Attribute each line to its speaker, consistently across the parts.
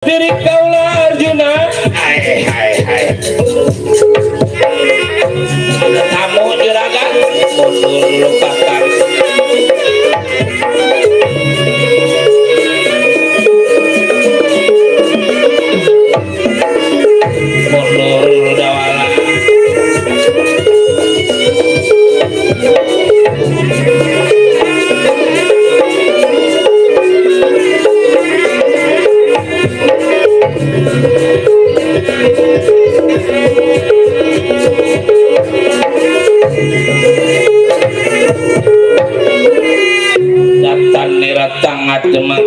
Speaker 1: diri kaula Arjuna.
Speaker 2: Hai hai hai. Ada tamu juragan. Mundur lupakan. Mundur dawala. Datang niratang demak.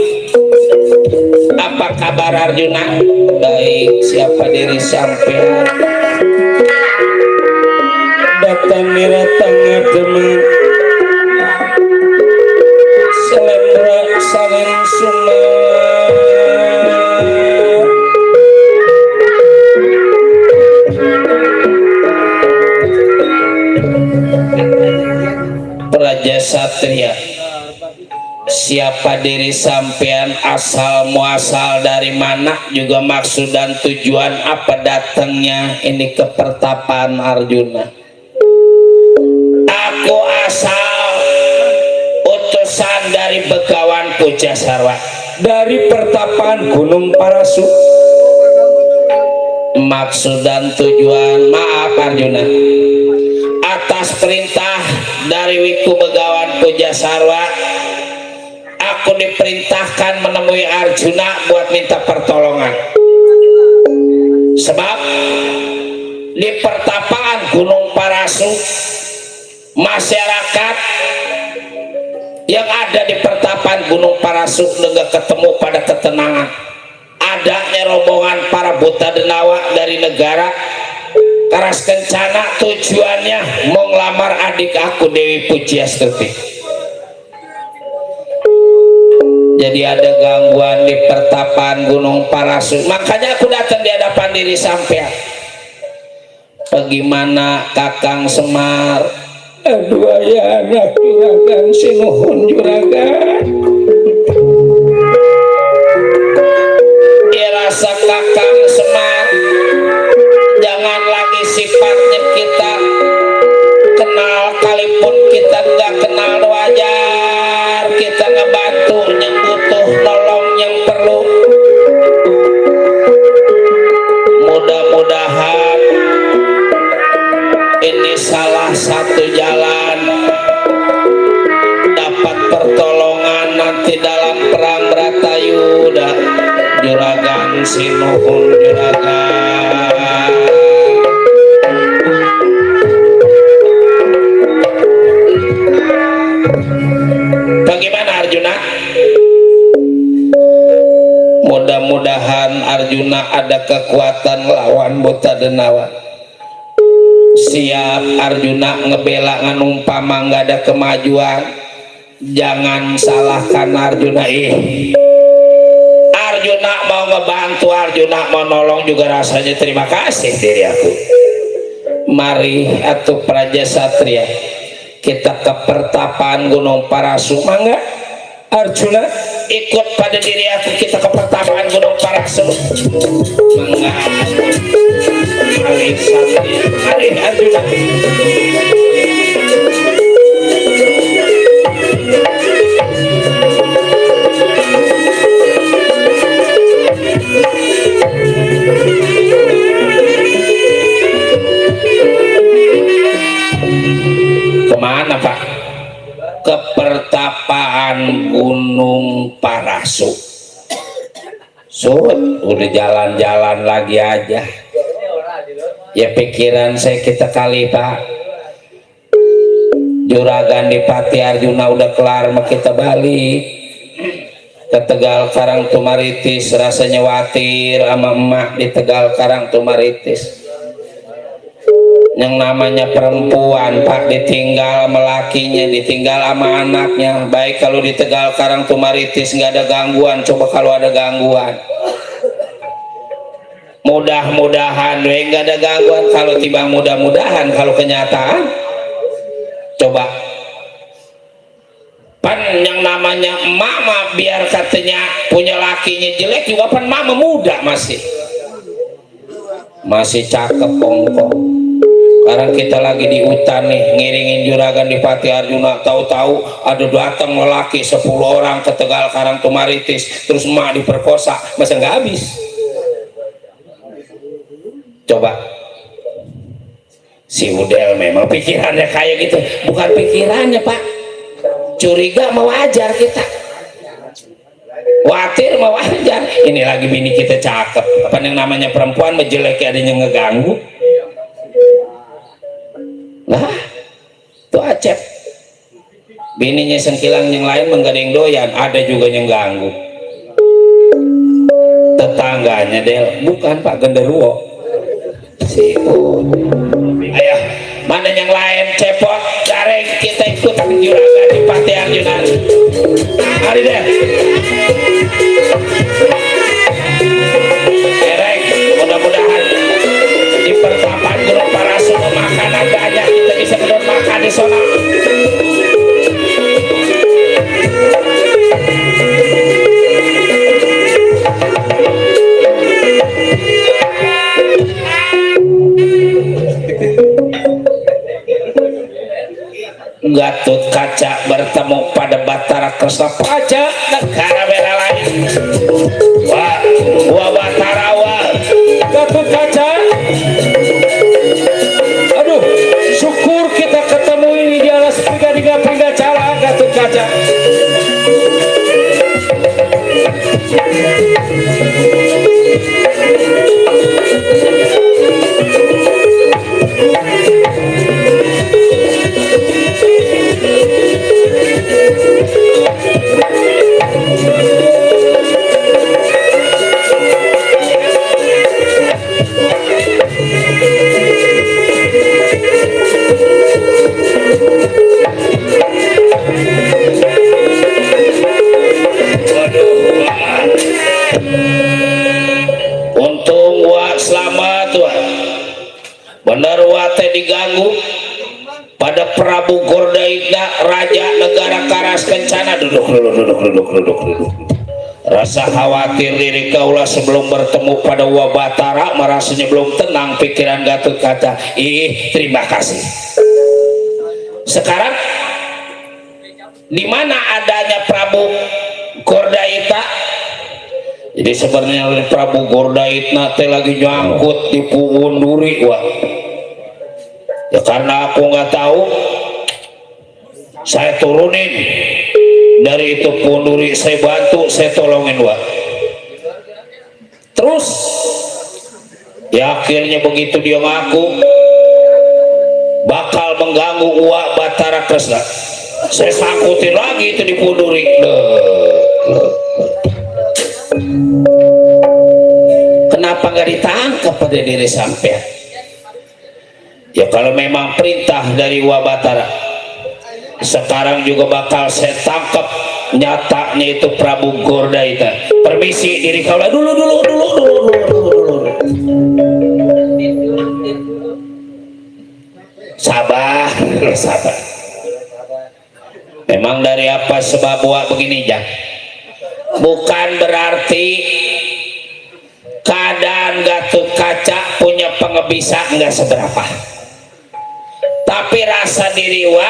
Speaker 2: Apa kabar Arjuna? Baik, siapa diri sampean?
Speaker 1: Datang niratang demak. Selendra salin suma.
Speaker 2: Praja Satria. Siapa diri sampean, asal muasal dari mana, juga maksud dan tujuan apa datangnya ini ke pertapaan Arjuna? Aku asal utusan dari Begawan Puja Sarwa,
Speaker 1: Dari pertapaan Gunung Parasu.
Speaker 2: maksud dan tujuan, maaf Arjuna, atas perintah dari Wiku Begawan Puja Sarwa, aku diperintahkan menemui Arjuna buat minta pertolongan. Sebab di pertapaan Gunung Parasu, masyarakat yang ada di pertapaan Gunung Parasu nggak ketemu pada ketenangan. Adanya rombongan para buta denawa dari negara Karas Kencana, tujuannya mau ngelamar adik aku Dewi Pujiastuti. Jadi ada gangguan di pertapaan Gunung Parasu, makanya aku datang di hadapan diri sampean. Bagaimana Kakang Semar?
Speaker 1: Aduh ya anak juragan, sinuhun juragan.
Speaker 2: Ya rasa Kakang Semar, jangan lagi sifatnya kita kenal, kalipun kita nggak kenal wajar kita ngebantu yang butuh nolong yang perlu. Mudah-mudahan ini salah satu jalan dapat pertolongan nanti dalam perang Bratayuda. Juragan sinuhun juragan. Bagaimana Arjuna? Mudah-mudahan Arjuna ada kekuatan lawan buta denawa. Siap Arjuna ngebela nganumpama nggak ada kemajuan. Jangan salahkan Arjuna. Arjuna mau ngebantu, Arjuna mau nolong juga rasanya terima kasih diri aku. Mari atuh Praja Satria, kita ke pertapaan Gunung Parasu. Mangga
Speaker 1: Arjuna,
Speaker 2: ikut pada diri aku, kita ke pertapaan Gunung Parasu. Mangga. Mari Satria, mari Arjuna. Kemana Pak? Ke pertapaan Gunung Parasu. Udah jalan-jalan lagi aja. Ya pikiran saya kita kali Pak. Juragan di Pati Arjuna udah kelar, mah kita balik ke Tegal Karang Tumaritis. Rasanya khawatir sama emak di Tegal Karang Tumaritis. Yang namanya perempuan Pak ditinggal sama lakinya, ditinggal sama anaknya. Baik kalau di Tegal Karang Tumaritis nggak ada gangguan, coba kalau ada gangguan. Mudah-mudahan nggak ada gangguan. Kalau tiba mudah-mudahan, kalau kenyataan coba kan yang namanya emak mah biar katanya punya lakinya jelek juga kan mama muda masih cakep pongkong. Sekarang kita lagi di hutan nih ngiringin juragan di Pati Arjuna, tahu-tahu ada datang lelaki 10 orang ke Tegal Karang Tumaritis, terus emak diperkosa, masa nggak habis? Coba si Udel memang pikirannya kayak gitu, bukan pikirannya Pak, curiga mau wajar kita, khawatir mau wajar. Ini lagi bini kita cakep, apa yang namanya perempuan menjelek adanya ngeganggu lah. Tuh Acep bininya sengkilang yang lain menggadeng doyan, ada juga yang ganggu tetangganya Del, bukan Pak genderuwo si ayo mana yang lain cepot cari kita ikut juragan di Pati Arjuna. Mari Del erek, mudah-mudahan di pertapaan Gunung Parasu makanan banyak, kita bisa benar makan di sana. Gatut Kaca bertemu pada Batara Kresna Paja negara bela lain. Wah Batara wah Gatut Kaca, aduh syukur kita ketemu ini di alas pingga cala Gatut Kaca. Bener wate diganggu pada Prabu Gordaitna raja negara Karas Kencana. Duduk. Rasa khawatir diri kaulah sebelum bertemu pada Wabatara, merasanya belum tenang pikiran Gatut Kaca. Terima kasih. Sekarang di mana adanya Prabu Gordaitna? Jadi sebenarnya Prabu Gordaitna teh lagi nyangkut di Puun Duri, wah. Ya karena aku nggak tahu, saya turunin dari itu Puun Duri, saya bantu, saya tolongin, wah. Terus ya akhirnya begitu dia ngaku bakal mengganggu Uwa Batara Kresna, saya sangkutin lagi itu di Puun Duri. Kenapa nggak ditangkap pada diri sampean? Ya kalau memang perintah dari Wabatara, sekarang juga bakal saya tangkap nyatanya itu Prabu Gordaitna. Permisi diri kaulah dulu. Sabar. Memang dari apa sebab buat begini ya? Bukan berarti keadaan Gatut Kaca punya pengebisa enggak seberapa, tapi rasa diri wa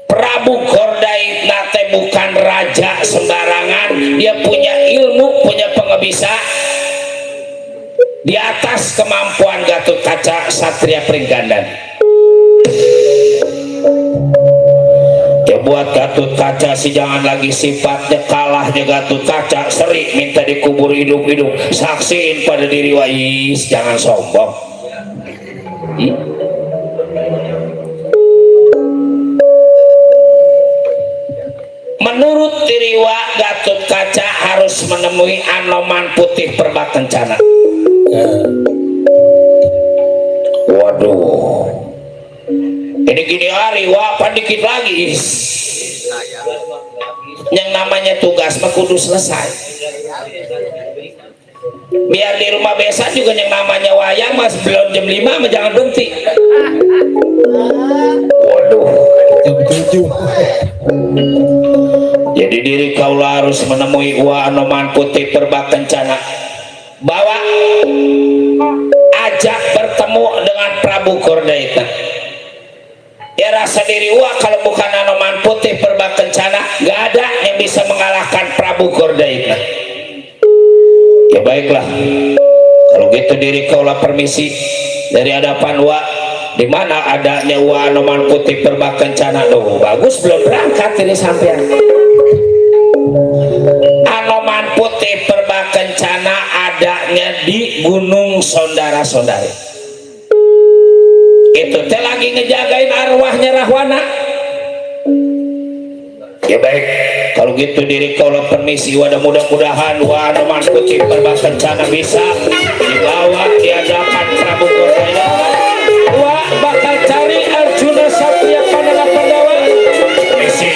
Speaker 2: Prabu Gordaitna teh bukan raja sembarangan, dia punya ilmu, punya pengebisa di atas kemampuan Gatut Kaca Satria Pringgandan. Ya buat Gatut Kaca sih jangan lagi sifatnya kalahnya Gatut Kaca seri minta dikubur hidup-hidup, saksiin pada diri wais, jangan sombong. Menurut diri wa Gatut Kaca harus menemui Anoman Putih Perba Kencana. Waduh, ini gini hari apa dikit lagi yang namanya tugas mah kudu selesai. Biar di rumah besan juga yang namanya wayang mas belum jam 5 mah jangan berhenti. Waduh, jam 7 Jadi diri kaula harus menemui Wa Anoman Putih Perba Kencana, bawa ajak bertemu dengan Prabu Gordaita. Ya rasa diri Wa kalau bukan Anoman Putih Perba Kencana gak ada yang bisa mengalahkan Prabu Gordaita. Ya baiklah, kalau gitu diri kaulah permisi dari hadapan Wa. Di mana adanya Wa Anoman Putih Perba Kencana? Loh, bagus belum berangkat ini sampean. Anoman Putih Perba Kencana adanya di Gunung Sondara-Sondari. Itu teh lagi ngejagain arwahnya Rahwana. Ya baik, kalau gitu diri kaulah permisi. Mudah-mudahan Wa Anoman Putih Perba Kencana bisa dibawa di hadapan Prabu Gordaita. Wa bakal cari Arjuna Satria Panala Pandawa. Permisi.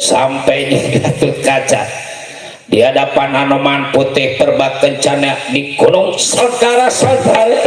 Speaker 2: Sampai di Gatot Kaca di hadapan Anoman Putih Perba Kencana di Gunung Sondara-Sondari.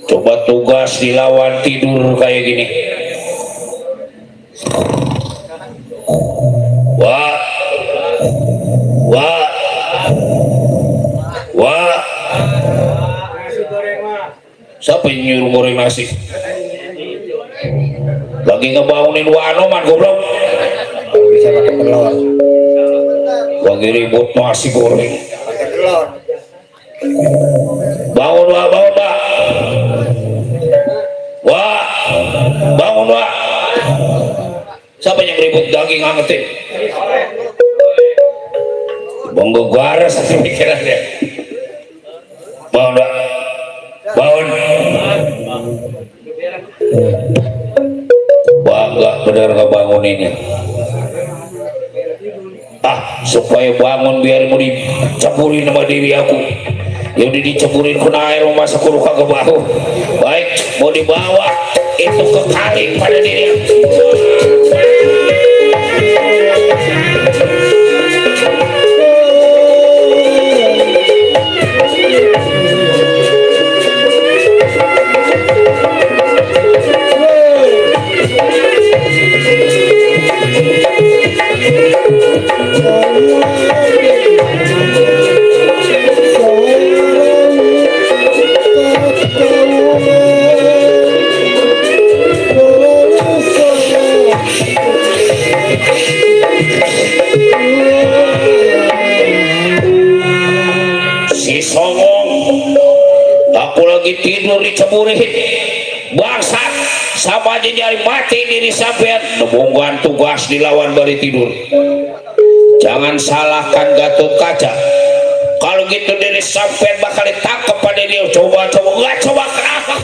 Speaker 2: Coba tugas dilawan tidur kayak gini. Wah, wah, wah. Siapa yang nyuruh goreng nasi? Lagi ngebangunin Wa Anoman goblok.
Speaker 3: Bisa pakai telur.
Speaker 2: Lagi ribut nasi goreng. Bangun Wa, bangun Wa. Wah, bangun Wah. Siapa yang ribut daging angetin? Bonggo garas pikirannya. Bangun Wah, bangun. Bangga bener ngebanguninnya. Supaya bangun biar mau dicampurin sama diri aku. Ya udah dicemburin kena air masa kudu kagak bau. Baik, mau dibawa itu ke kali pada diri. Tidur diceburin bangsa sama aja nyari mati diri sampean. Nebonggan tugas dilawan bari tidur. Jangan salahkan Gatot Kaca. Kalau gitu diri sampean bakal ditangkap pada dia. Coba nggak coba kenapa?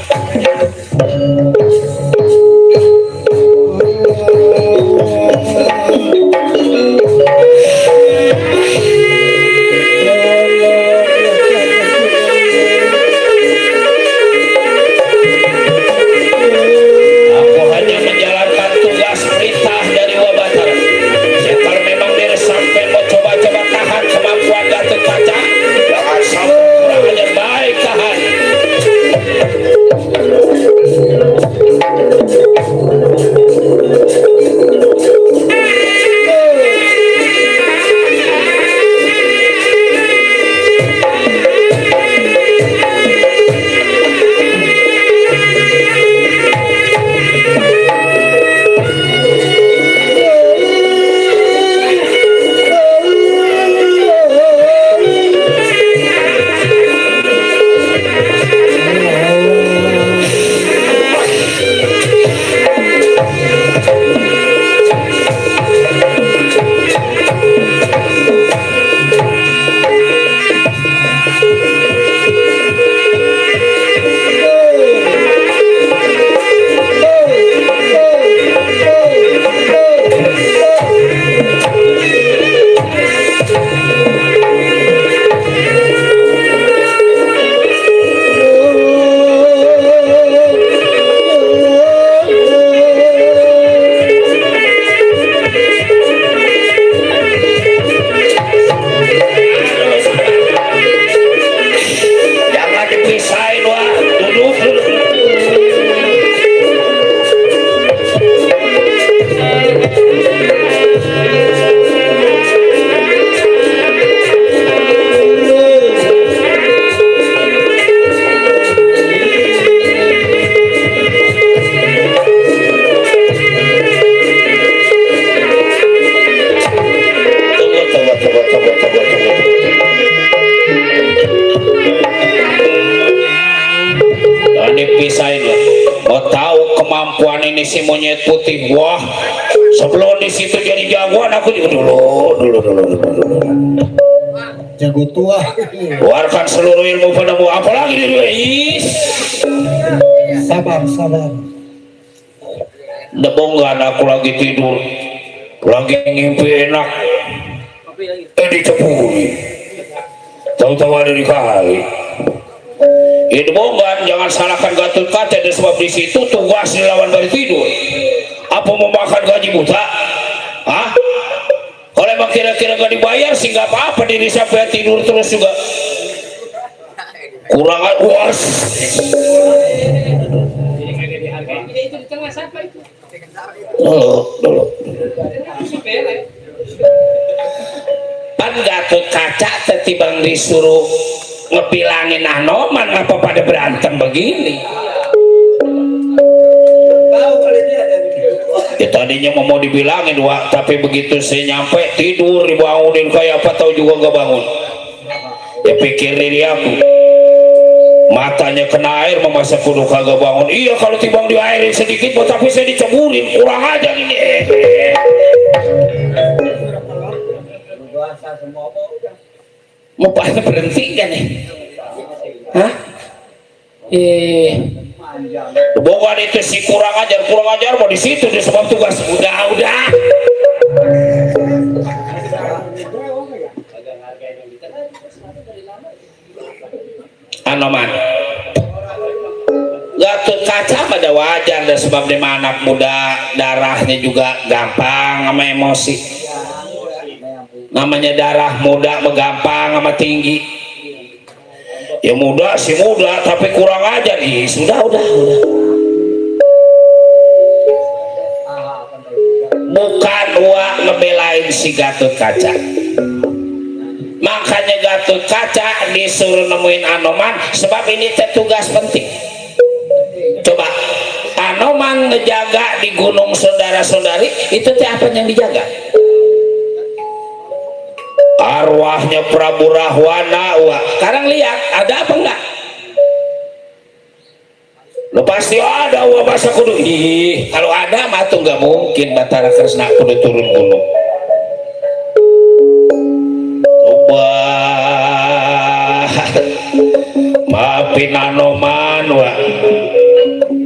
Speaker 2: ini si monyet putih. Wah, sebelum di situ jadi jagoan aku juga dulu.
Speaker 3: Jago tua.
Speaker 2: Keluarkan seluruh ilmu padamu, apalagi di dunia.
Speaker 3: Sabar.
Speaker 2: Debonggan aku lagi tidur, lagi ngimpi enak. Diceburi. Tahu-tahu ada di kali. Itu bongan, jangan salahkan Gatot Kaca dan sebab di situ tugas lawan bari tidur. Apa mau makan gaji buta? Hah? Kalau emang kira-kira gak dibayar sih nggak apa-apa, diri sampai tidur terus juga. Kurang puas. Dulu. Pan Gatot Kaca tetibang disuruh ngebilangin Anoman, ngapa pada berantem begini. Ya tadinya mau dibilangin Wak, tapi begitu saya nyampe tidur dibangunin kayak apa tahu juga gak bangun. Ya pikir diri aku matanya kena air masa kudu kagak bangun. Iya kalau tibang di airin sedikit tapi saya diceburin, kurang aja ini. Mau pada berhenti kan nih? Hah? Bukan itu si kurang ajar mau di situ di sebab tugas udah. Anoman Gatot Kaca pada wajar dan sebab dia anak muda, darahnya juga gampang sama emosi. Namanya darah muda gampang sama tinggi. Ya muda sih muda tapi kurang ajar. Sudah. Bukan Wak ngebelain si Gatot Kaca. Makanya Gatot Kaca disuruh nemuin Anoman sebab ini tugas penting. Coba Anoman ngejaga di gunung saudara-saudari itu apa yang dijaga? Arwahnya Prabu Rahwana. Wah, sekarang lihat ada apa enggak? Lo pasti ada. Wah, masa kudu kalau ada mah tuh nggak mungkin Batara Kresna kudu turun gunung. Coba maafin Anoman Wah.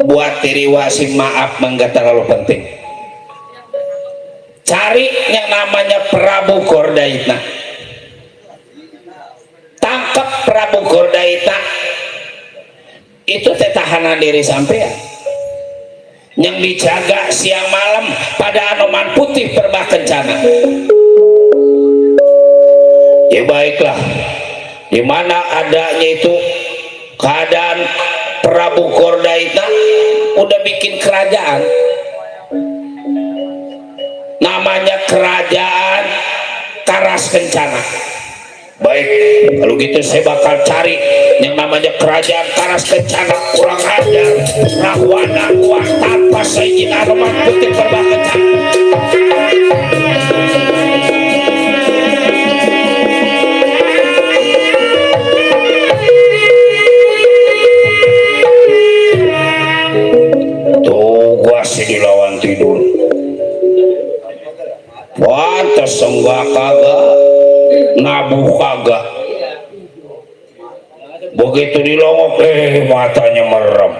Speaker 2: Buat diri Wasim maaf enggak terlalu penting. Cari yang namanya Prabu Gordaitna. Tangkap Prabu Gordaitna. Itu tahanan diri sampean. Yang dijaga siang malam pada Anoman Putih Perbah Kencana. Ya baiklah. Di mana adanya itu keadaan Prabu Gordaitna udah bikin kerajaan. Namanya kerajaan Karas Kencana. Baik, kalau gitu saya bakal cari yang namanya kerajaan Karas Kencana. Kurang ajar Rahwana Wah tanpa seizin Anoman Putih Perbah Kencana. Tuh gua sih dilawan tidur. Pantes enggak kagak, nabuh kagak. Begitu dilongok, matanya merem.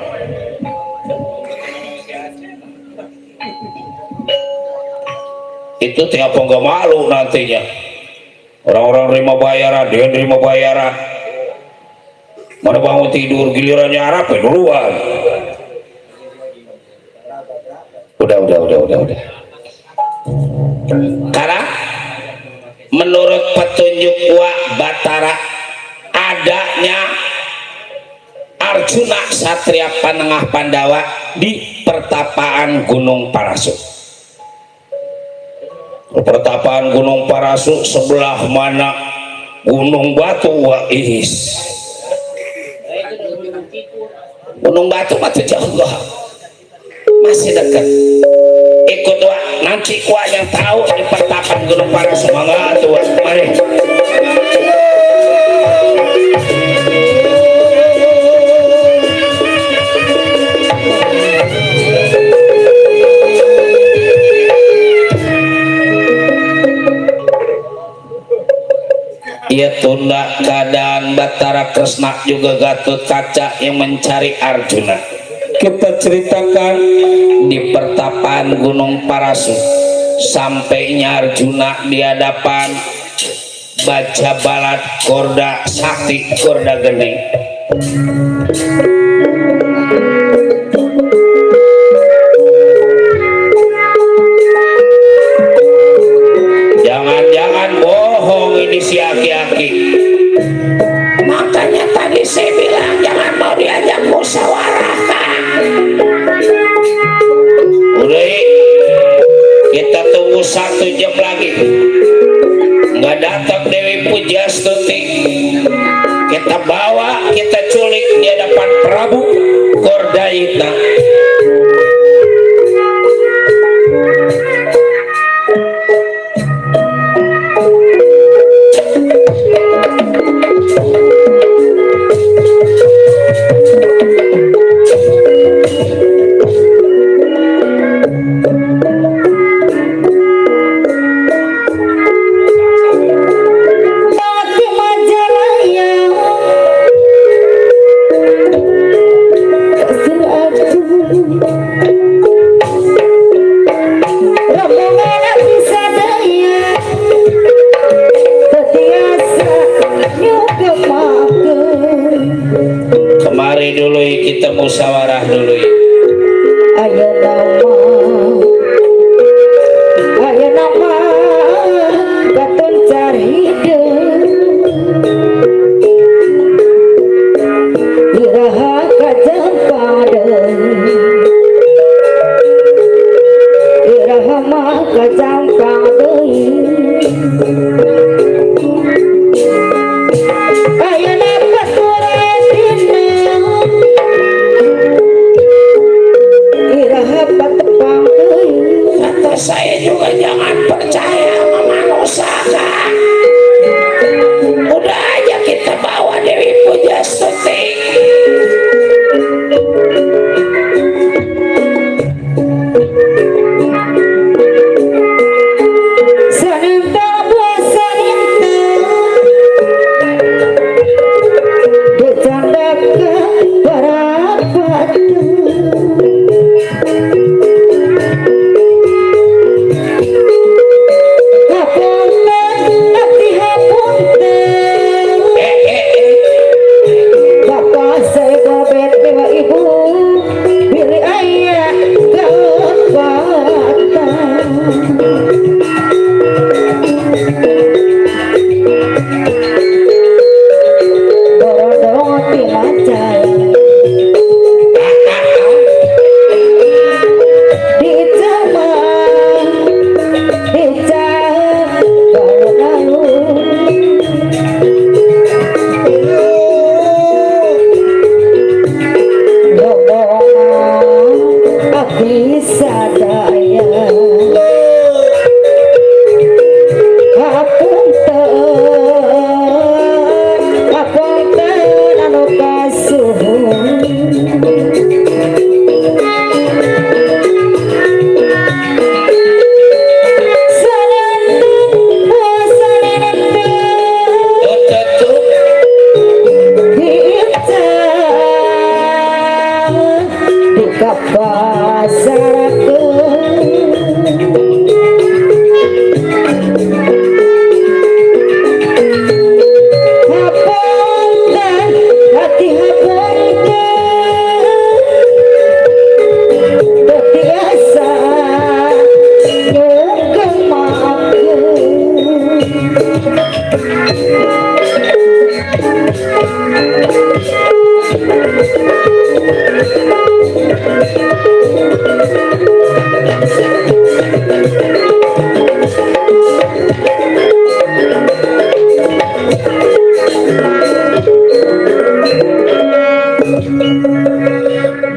Speaker 2: Itu tiap enggak malu nantinya. Orang-orang nerima bayaran, dia nerima bayaran. Mana bangun tidur gilirannya Arab duluan. Udah. Karena menurut petunjuk Wak Batara adanya Arjuna Satria Panengah Pandawa di pertapaan Gunung Parasut. Pertapaan Gunung Parasut sebelah mana Gunung Batu Wak Ihis. Gunung Batu mati jauh masih dekat. Ikut Wak nanti Wak yang tahu di pertapaan Gunung Parasut. Semangat Wak, mari. Tunda keadaan Batara Kresna juga Gatot Kaca yang mencari Arjuna.
Speaker 1: Kita ceritakan
Speaker 2: Di pertapaan Gunung Parasu, sampainya Arjuna di hadapan baca balat Korda Sakti Korda Geni. Jangan-jangan bohong ini si aki-aki. Makanya tadi saya bilang jangan mau diajak musyawarah. Udah, kita tunggu 1 jam lagi. Nggak datang Dewi Pujastuti, kita bawa, kita culik di hadapan Prabu Kordaita. Kemari dulu kita musyawarah dulu.
Speaker 4: Ayo nama Gatot Carita Iraha Kajampada Iraha mah Kajampada ayo nama Turetina Iraha Patepang
Speaker 2: Kata saya juga jangan percaya sama manusia. Udah aja kita bawa Dewi Pujastuti.
Speaker 4: Sananta Sananta Decandaka Parapatu Hapunta Ati hapunta Bapak saya babet dewa ibu Pilih ayah kepatan Dorodong tilacan Dicama Dicam Lalu-lalu Lobongan Abdi sadaya Apunten anu kasuhun Sanenten oh sanenten
Speaker 2: Tutup
Speaker 4: Dicam Dikapasarakeun Hapunten hati hapunten Tetiasa nyugeng maafkeun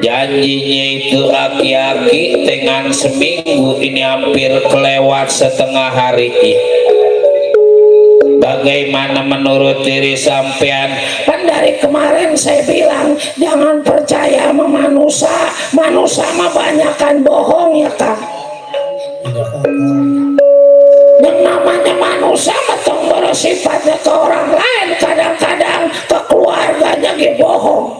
Speaker 2: janjinya itu aki-aki dengan seminggu ini hampir kelewat setengah hari. Bagaimana menurut diri sampean? Kan dari kemarin saya bilang jangan percaya sama manusia. Manusia mah banyakan bohong ya Kang. Yang namanya manusia mah tong sifatnya ke orang lain, kadang-kadang ke keluarganya ge bohong.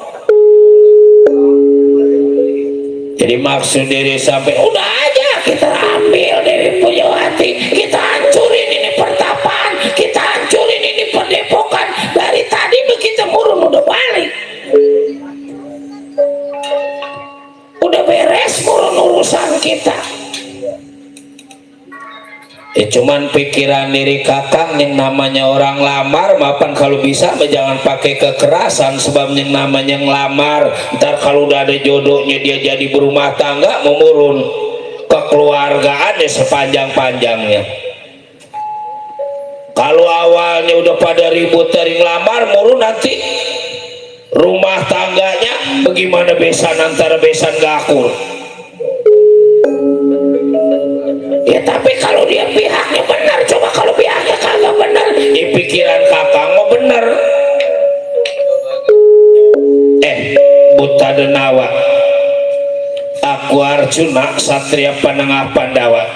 Speaker 2: Jadi maksud diri sampai udah aja kita ambil Dewi Pujiawati, kita hancurin ini pertapaan, kita hancurin ini padepokan. Dari tadi begitu murun udah balik, udah beres murun urusan kita. Cuman pikiran diri kakang yang namanya orang lamar, mapan kalau bisa jangan pakai kekerasan, sebab yang namanya ngelamar ntar kalau udah ada jodohnya dia jadi berumah tangga memurun kekeluargaan ya sepanjang-panjangnya. Kalau awalnya udah pada ribut dari ngelamar, murun nanti rumah tangganya bagaimana besan antara besan gakur. Ya tapi kalau dia pihaknya benar, coba kalau pihaknya kagak benar, di pikiran kakak mau benar. Buta Denawa, aku Arjuna Satria Panengah Pandawa.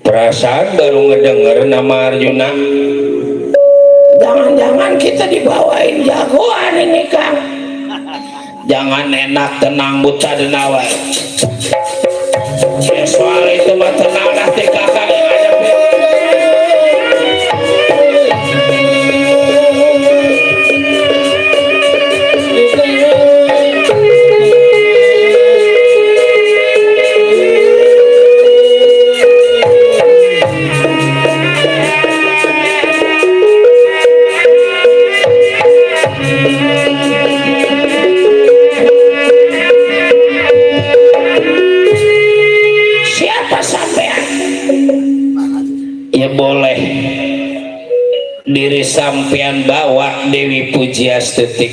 Speaker 2: Perasaan baru ngedenger nama Arjuna. Jangan-jangan kita dibawain jagoan ini Kang. Jangan enak tenang Buta Denawa. Soal itu mah tenang, nanti kakak yang ada. Boleh diri sampean bawa Dewi Pujiastuti,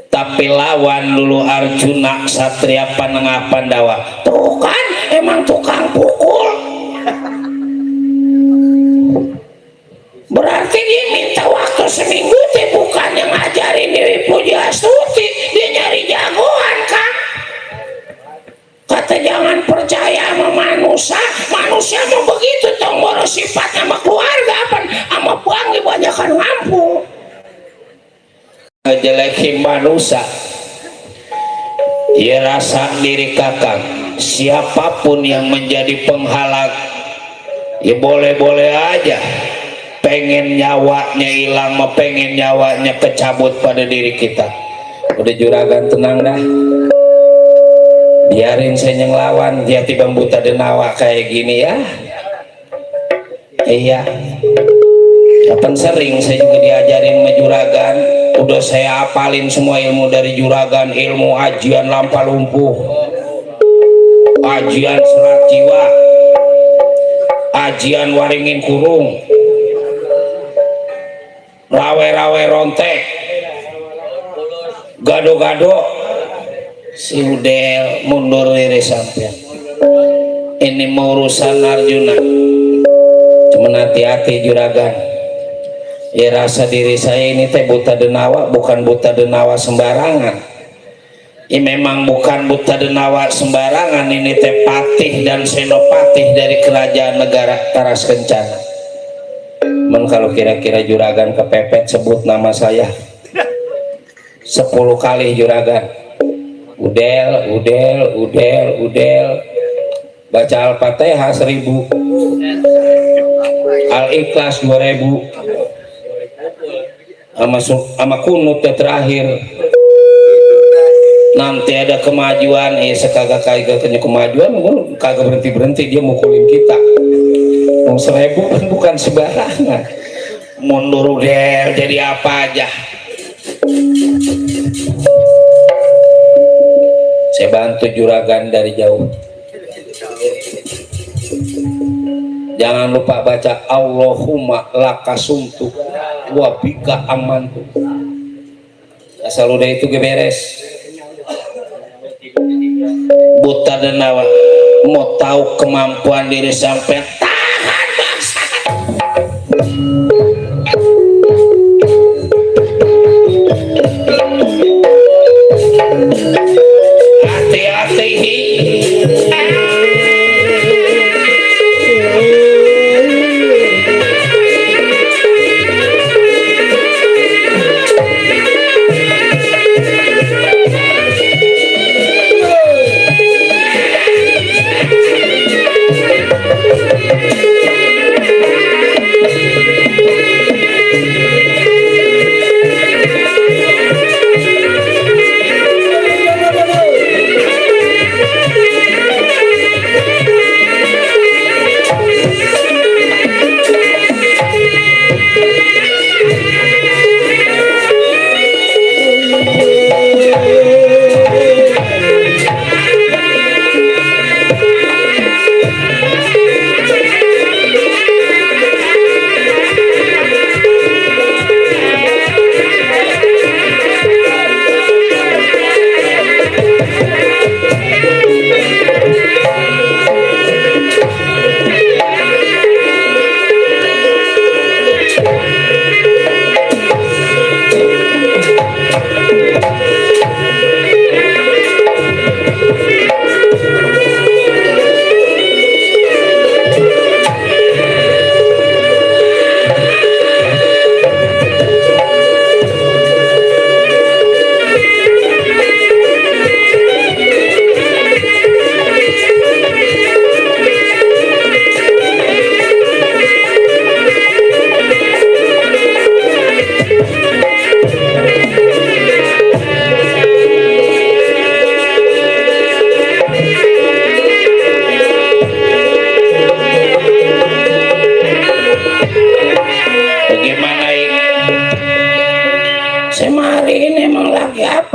Speaker 2: tapi lawan dulu Arjuna Satria Panengah Pandawa. Tuh kan emang tukang pukul, berarti dia minta waktu seminggu teh, bukan yang ngajarin Dewi Pujiastuti, dia nyari jagoan kan. Kata jangan percaya sama manusia, manusia mau begitu tong boros sifat sama keluarga apa sama buang kebanyakan ngampung. Ngejelekin manusia, ya rasa diri kakak. Siapapun yang menjadi penghalang, ya boleh-boleh aja. Pengen nyawanya hilang, mau pengen nyawanya kecabut pada diri kita. Udah juragan tenang dah. Biarin saya ngelawan dia tiba Buta Denawa kayak gini ya. Iya, kapan sering saya juga diajarin sama juragan, udah saya apalin semua ilmu dari juragan, ilmu ajian lampa lumpuh, ajian serat jiwa, ajian waringin kurung, rawe-rawe rontek, gado-gado. Si Udel mundur diri sampean. Ini mau urusan Arjuna. Cuman hati-hati juragan. Ya rasa diri saya ini teh Buta Denawa, bukan Buta Denawa sembarangan. Ya memang bukan Buta Denawa sembarangan, ini teh patih dan senopatih dari kerajaan negara Taras Kencana. Men kalau kira-kira juragan kepepet sebut nama saya 10 kali juragan. Udel, Udel, Udel, Udel. Baca Al-Fatihah 1000, Al-Ikhlas 2000, sama kunut terakhir. Nanti ada kemajuan, sekagak kemajuan, kagak berhenti dia mukulin kita. 1000 kan bukan sembarangan. Mundur Udel jadi apa aja. Saya bantu juragan dari jauh. Jangan lupa baca Allahumma lakasumtu wa bika amantu. Asal udah itu beres. Buta Denawa, mau tahu kemampuan diri sampai tahan bangsa. Hati-hati.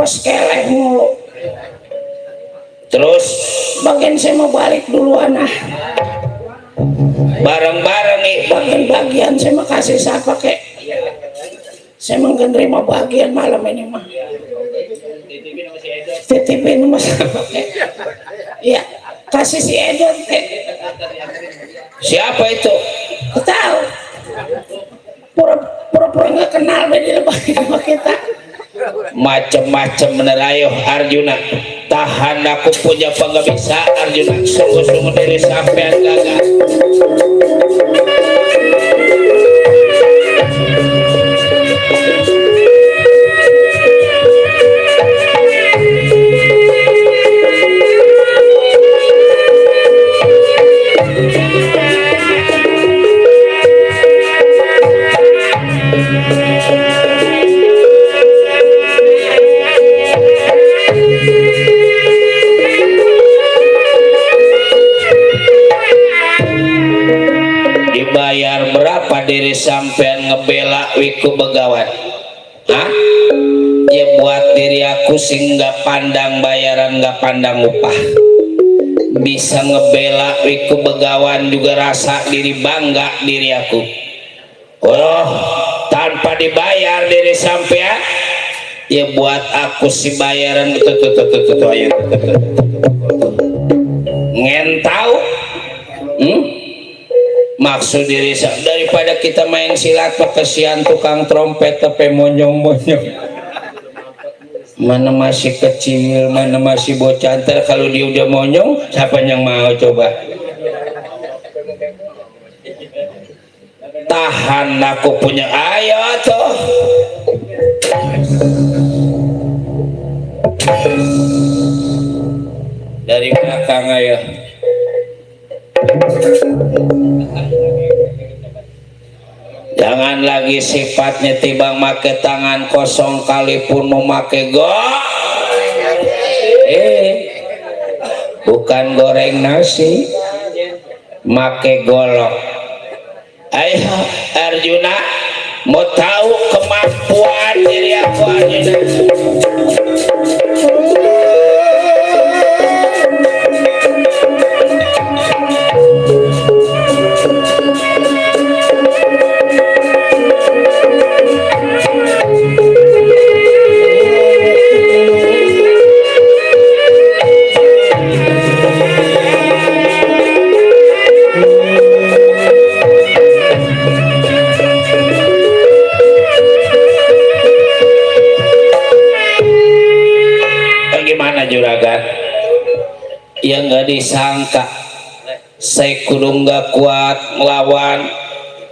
Speaker 2: Keleh mulu. Terus bagian saya mau balik duluan bareng-bareng nih bagian saya mau kasih siapa kek, saya mau menerima bagian malam ini mah titipin sama siapa kek, ya kasih si Edon kek. Siapa itu? Tahu pura-pura nggak kenal beda sama kita. Macem-macem bener. Ayo Arjuna, tahan, aku punya pengebisa. Arjuna, sungguh-sungguh diri sampean gagal. Dibayar berapa diri sampean ngebela wiku begawan? Hah? Ya buat diri aku sing gak pandang bayaran, gak pandang upah, bisa ngebela wiku begawan juga rasa diri bangga diri aku. Oh, tanpa dibayar diri sampean, ya buat aku si bayaran ngentau. Maksud diri daripada kita main silat kesian tukang trompet tapi monyong-monyong, mana masih kecil, mana masih bocah. Ntar kalau dia udah monyong, siapa yang mau coba? Tahan, aku punya. Ayo tuh, dari belakang ayo. Jangan lagi sifatnya tibang make tangan kosong kalipun memakai bukan goreng nasi, make golok. Ayo Arjuna, mau tahu kemampuan diri aku Arjuna? Juragan, yang gak disangka saya kudu gak kuat melawan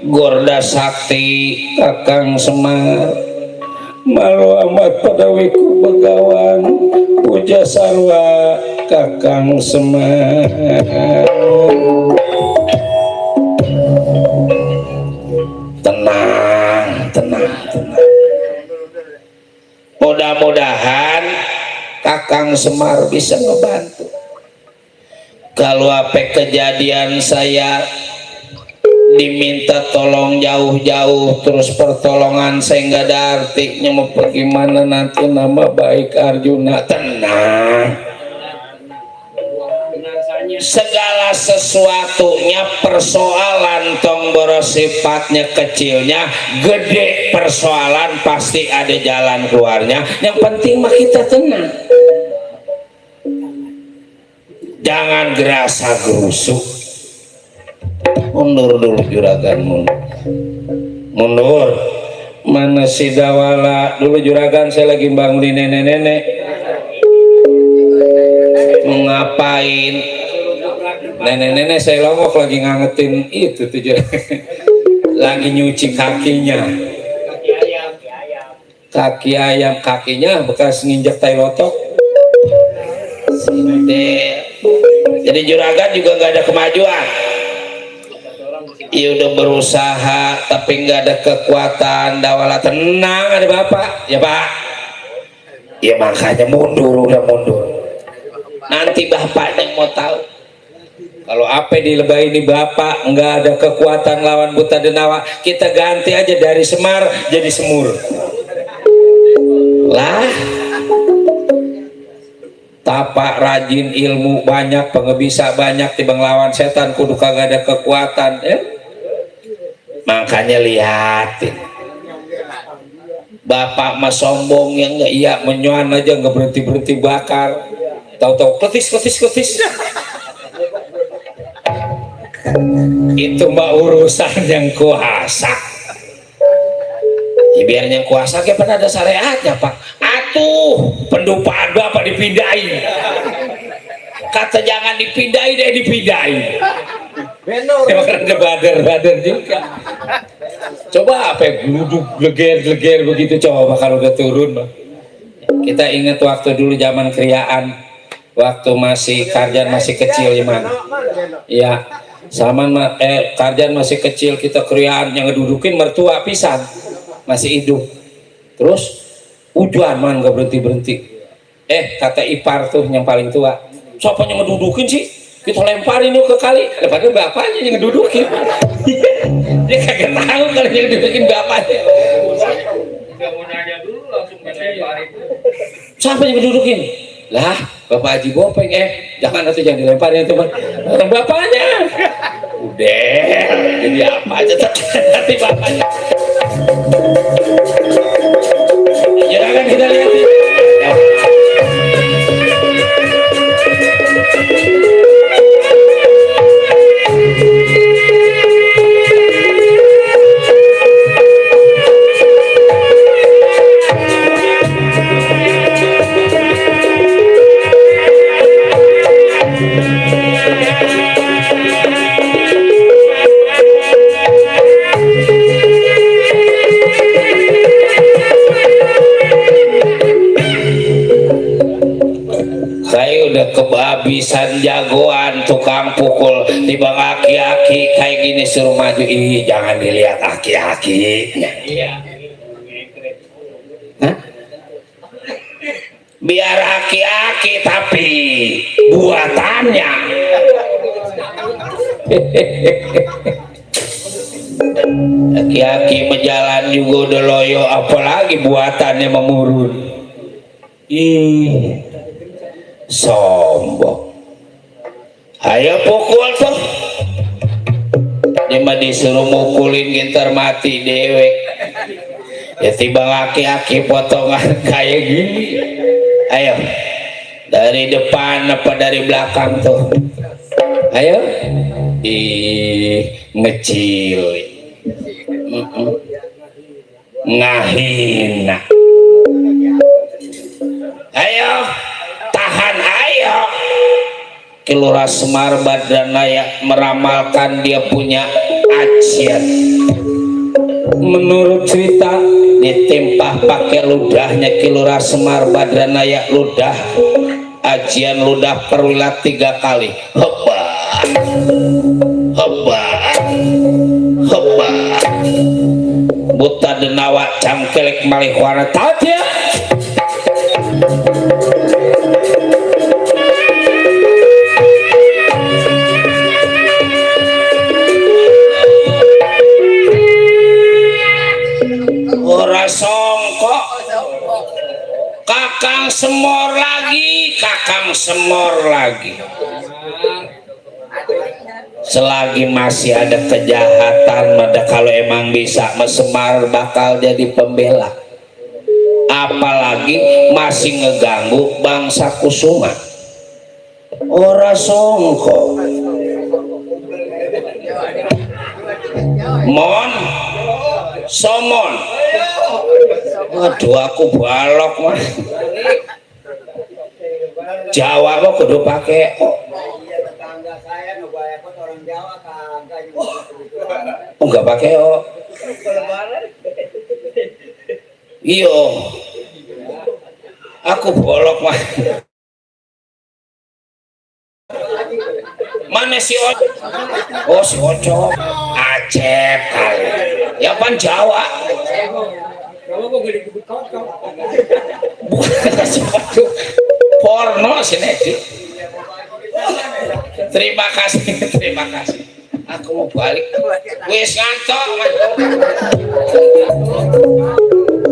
Speaker 2: Gorda Sakti Kakang Semar. Malu amat pada wiku begawan puja sarwa Kakang Semar. Tenang, tenang, tenang. Mudah-mudahan Kakang Semar bisa ngebantu. Kalau apa kejadian saya diminta tolong jauh-jauh terus pertolongan saya nggak ada artinya mau bagaimana nanti nama baik Arjuna. Tenang, segala sesuatunya persoalan tongboro sifatnya kecilnya gede persoalan pasti ada jalan keluarnya. Yang penting mah kita tenang, jangan gerasa gerusuk. Mundur dulu juragan, mundur. Mana si Dawala dulu juragan, saya lagi bangunin nenek-nenek. Mau ngapain? Nenek-nenek saya longok lagi ngangetin itu tuh juragan. Lagi nyuci kakinya. Kaki ayam, kakinya bekas nginjek tai lotok. Jadi juragan juga nggak ada kemajuan. Iya udah berusaha tapi nggak ada kekuatan. Dawala tenang, ada bapak ya pak. Ya makanya mundur, udah mundur. Nanti bapaknya mau tahu kalau apa dilebay ini bapak nggak ada kekuatan lawan buta denawa, kita ganti aja dari Semar jadi Semur lah. Tapak rajin, ilmu banyak, pengebisa banyak, tibang lawan setan kudu kagak ada kekuatan makanya lihatin bapak mah sombong yang nggak iya menyoan aja nggak berhenti bakar, tahu-tahu kletis itu mah urusan yang kuasa ya, biar yang kuasa kayak pada ada syariatnya pak. Atuh pendupaan bapak dipindahin, kata jangan dipindahin deh dipindahin. Emang ada bader juga. Coba apa gluduk leger begitu coba kalau udah turun mah. Kita ingat waktu dulu zaman kriaan, waktu masih Karjan masih kecil gimana? Ya, Salman Karjan masih kecil, kita kriaan yang ngedudukin mertua pisan masih hidup. Terus ujuan man gak berhenti. Kata ipar tuh yang paling tua, siapa yang ngedudukin sih? Kita lemparin yuk ke kali. Padahal bapaknya yang ngedudukin. Dia kagak tahu kalau yang ngedudukin bapaknya. Gak mau nanya dulu langsung dilemparin. Siapa yang ngedudukin? Lah, Bapak Haji Bopeng. Jangan dilemparin teman. Orang bapaknya. Udah, jadi apa aja nanti bapaknya. Jangan kita lihat. Kehabisan jagoan tukang pukul tiba aki-aki kayak gini suruh maju. Jangan dilihat aki-akinya. Biar aki-aki tapi buatannya aki-aki berjalan juga udah loyo, apalagi buatannya memurun. Sombong. Ayo pukul tuh. Dia mah disuruh mukulin gintar mati dewek. Ya tiba aki-aki potongan kayak gini. Ayo. Dari depan apa dari belakang tuh? Ayo. Ngecil. Ngahina. Ayo. Tahan, ayo. Kilura Semar Badranaya meramalkan dia punya ajian. Menurut cerita ditempah pakai ludahnya Kilura Semar Badranaya, ludah ajian ludah perwilat 3 kali. Heba heba heba buta denawa cangkelek malihwana tatia. ora songkok. Kakang semor lagi, kakang semor lagi. Selagi masih ada kejahatan, maka kalau emang bisa Mas Semar bakal jadi pembela. Apalagi masih ngeganggu bangsa Kusuma. Ora songko. Mon, somon. Waduh aku balok mah. Jawa kok kudu pakai enggak pakai iyo aku bolok mah mana si Oco oh si Oco Acep kali ya pan Jawa bukan si Oco porno si Nedi. Terima kasih aku mau balik wis ngantok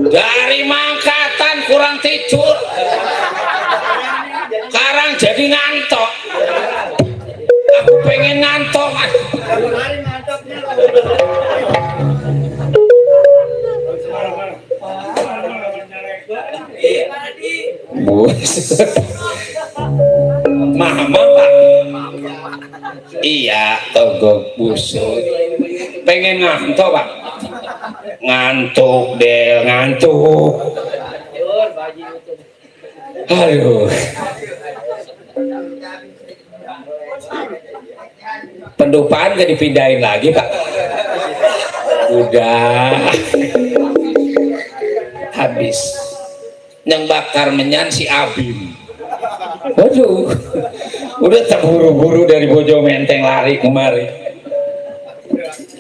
Speaker 2: dari mangkatan kurang tidur sekarang jadi ngantok aku pengen ngantok mama pak iya togok busuk pengen ngantuk pak ngantuk del ngantuk aduh pendupaan gak dipindahin lagi pak udah habis yang bakar menyan si Abim waduh udah terburu-buru dari Bojo Menteng lari kemari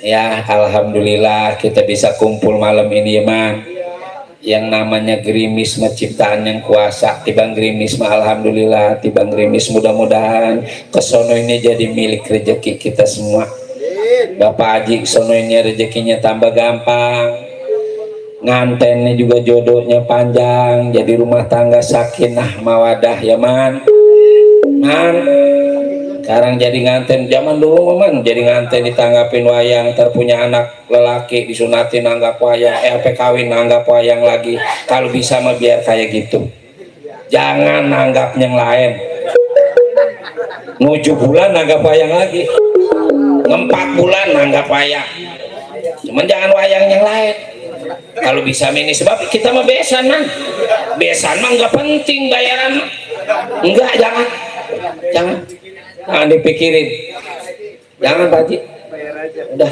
Speaker 2: ya alhamdulillah kita bisa kumpul malam ini ya man yang namanya gerimis ciptaan yang kuasa tibang gerimis mah alhamdulillah tibang gerimis mudah-mudahan kesono ini jadi milik rezeki kita semua Bapak Haji sono ini rezekinya tambah gampang ngantennya juga jodohnya panjang jadi rumah tangga sakinah mawadah ya man sekarang jadi nganten zaman dulu man jadi nganten ditanggapin wayang terpunya anak lelaki disunatin nanggap wayang apa kawin nanggap wayang lagi kalau bisa mah biar kayak gitu jangan nanggap yang lain 7 bulan nanggap wayang lagi 4 bulan nanggap wayang cuman jangan wayang yang lain kalau bisa mini sebab kita mah besan mah nggak penting bayaran enggak jangan dipikirin jangan Pak Haji udah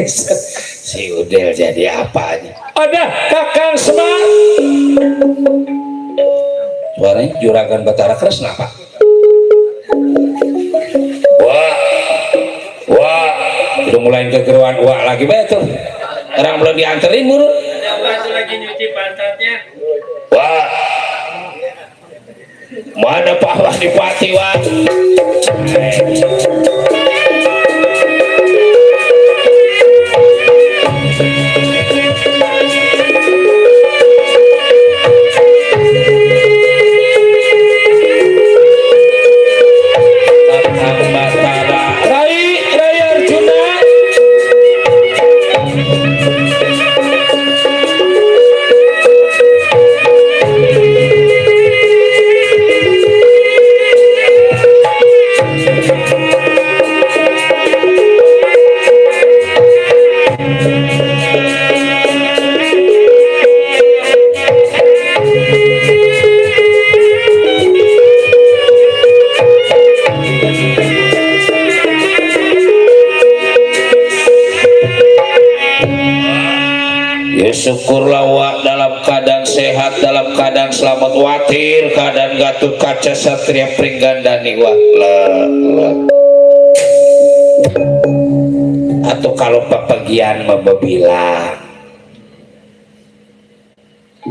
Speaker 2: si Udel jadi apanya ada Kakang Semar suaranya Juragan Batara Kresna Pak wah udah mulai kegeruan wah lagi betul orang belum dianterin buru lagi nyuci pantatnya wah mana Pak Wadipati wah syukurlah wak dalam keadaan sehat dalam keadaan selamat watir keadaan Gatot Kaca Satria Pringgandani wak atau kalau pepergian membilang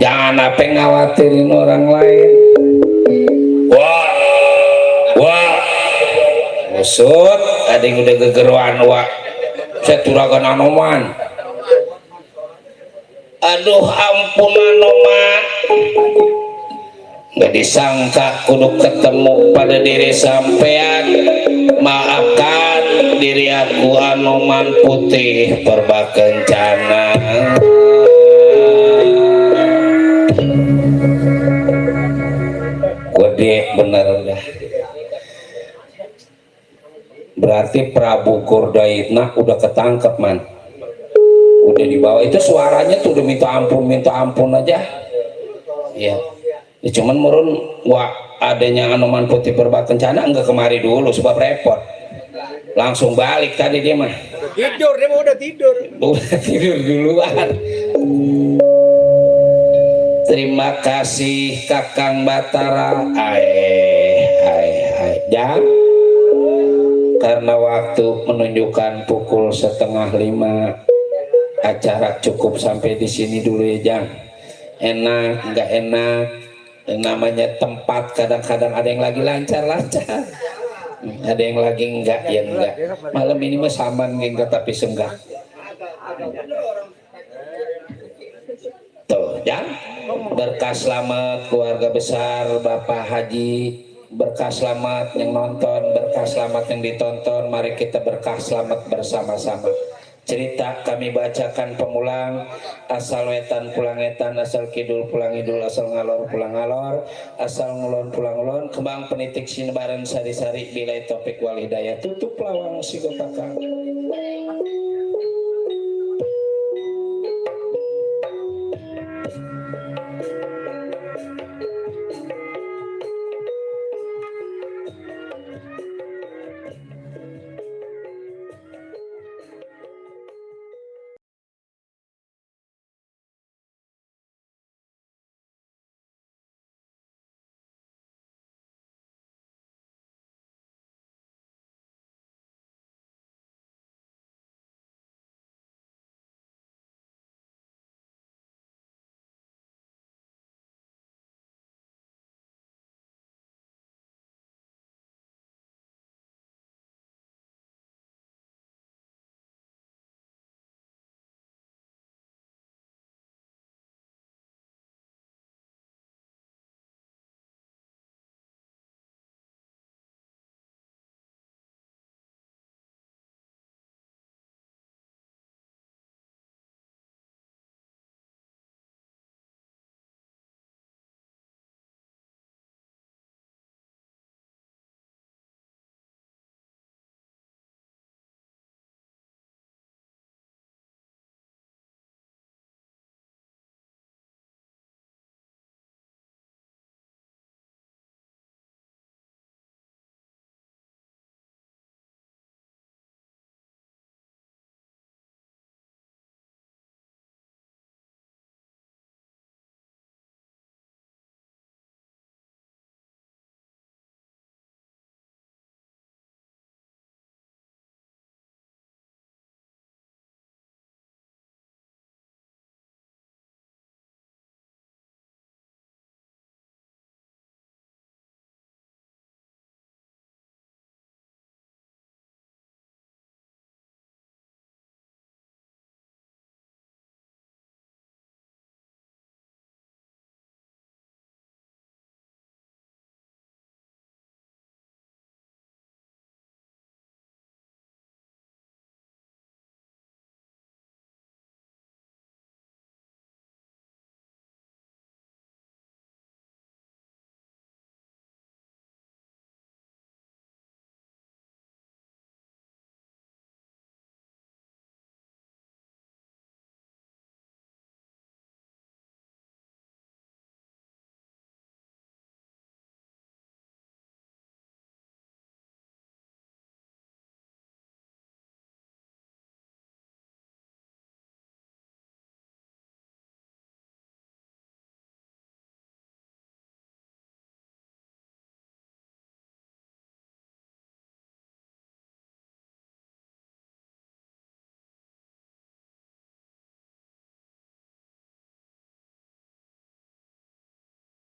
Speaker 2: jangan apa ngawatirin orang lain wah usut ada yang udah gegeruan wak saya turagan anoman aduh ampunan Noman, nggak disangka kudu ketemu pada diri sampean. Maafkan diri aku Anoman Putih Purba Kencana. Gede bener dah. Berarti Prabu Gordaitna udah ketangkep man, udah dibawa. Itu suaranya tuh udah minta ampun aja ya. Ya cuman murun wah adanya Anoman Putih Purba Kencana enggak kemari dulu sebab repot, langsung balik tadi dia mah
Speaker 3: Tidur, dia mau udah tidur
Speaker 2: duluan. Terima kasih Kakang Batara. Jam karena waktu menunjukkan pukul 4:30, acara cukup sampai di sini dulu ya Jang. Enak nggak enak namanya tempat, kadang-kadang ada yang lagi lancar-lancar, ada yang lagi enggak ya enggak. Malam ini mah saman enggak tapi senggak tuh Jang. Berkah selamat keluarga besar Bapak Haji, berkah selamat yang nonton, berkah selamat yang ditonton. Mari kita berkah selamat bersama-sama. Cerita kami bacakan pemulang, asal wetan pulang etan, asal kidul pulang idul, asal ngalor pulang ngalor, asal ngulon pulang ngulon. Kembang penitik sinebaran sari-sari, bilai topik wal hidayah, tutup lawang si gotakang.